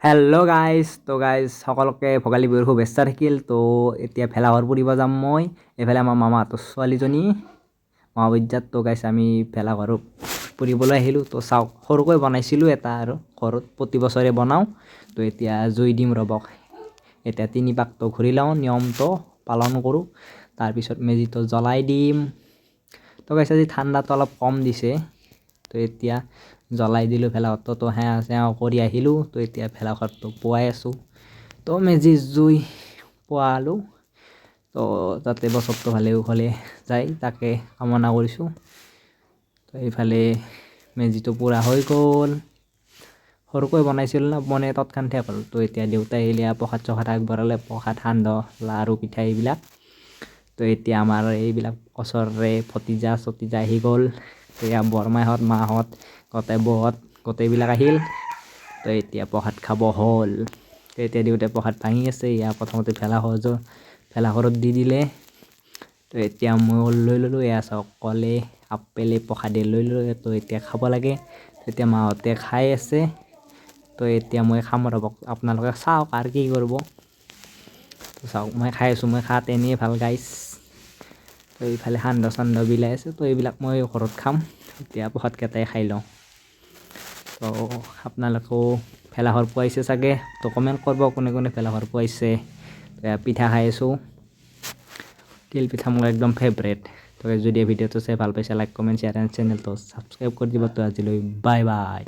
Hello' guys, তো guys, সকলোকে ভোগালী বিহুৰ শুভেচ্ছা থাকিল। তো এতিয়া ভেলাঘৰ পুৰিব যাম মই। এইফালে আমাৰ মামাহঁতৰ ছোৱালীজনী মহাবিদ্যাত। তো গাইজ, আমি ভেলাঘৰ পুৰিবলৈ আহিলোঁ। তো চাওক, সৰুকৈ বনাইছিলোঁ এটা আৰু ঘৰত প্ৰতি বছৰে বনাওঁ। তো এতিয়া জুই দিম, ৰ'বক। এতিয়া তিনি পাকটো ঘূৰি লওঁ, নিয়মটো পালন কৰোঁ, তাৰপিছত মেজিটো জ্বলাই দিম। তো গাইজ, আজি ঠাণ্ডাটো অলপ কম দিছে। তো এতিয়া জ্বলাই দিলোঁ ভেলাঘৰটো। তো সেৱা চেৱা কৰি আহিলোঁ। তো এতিয়া ভেলাঘৰটো পুৱাই আছোঁ। তো মেজি জুই পুৱালোঁ। তো তাতে বছৰটো ভালে কুশলে যায়, তাকে কামনা কৰিছোঁ। তো এইফালে মেজিটো পুৰা হৈ গ'ল। সৰুকৈ বনাইছিলোঁ ন, মানে তৎক্ষণাত শেষ হ'ল। তো এতিয়া দেউতাই আহিলে, প্ৰসাদ চসাদ আগবঢ়ালে, প্ৰসাদ, সান্দহ, লাৰু, পিঠা এইবিলাক। তো এতিয়া আমাৰ এইবিলাক ওচৰৰে ভতিজা চতিজা আহি গ'ল। এয়া বৰমাহঁত, মাহঁত, গোটেই বৌহঁত, গোটেইবিলাক আহিল। তো এতিয়া প্ৰসাদ খাব হ'ল। তো এতিয়া দেউতাই প্ৰসাদ ভাঙি আছে। এয়া প্ৰথমতে ভেলাঘৰ, ভেলাঘৰত দি দিলে। তো এতিয়া ময়ো লৈ ল'লোঁ। এয়া চাওক, কলে আপেলে প্ৰসাদে লৈ ল'লোঁ। তো এতিয়া খাব লাগে। এতিয়া মাহঁতে খাই আছে। তো এতিয়া মই খাম, ৰ'বক, আপোনালোকে চাওক আৰু কি কৰিব। তো চাওক, মই খাই আছোঁ। মই খাত এনেই ভাল গাইছ। তো এইফালে সান্দহ চান্দহ বিলাই আছে। তো এইবিলাক মই ঘৰত খাম, এতিয়া প্ৰসাদকেইটাই খাই লওঁ। তো আপোনালোকেও ভেলাঘৰ পুৱাইছে চাগে, তো কমেণ্ট কৰিব কোনে কোনে ভেলাঘৰ পুৱাইছে। তো পিঠা খাই আছোঁ, তিল পিঠা মোৰ একদম ফেভৰেট। তো যদি এই ভিডিঅ'টো চাই ভাল পাইছে, লাইক, কমেণ্ট, শ্বেয়াৰ এণ্ড চেনেলটো ছাবস্ক্ৰাইব কৰি দিব। তো আজিলৈ বাই বাই।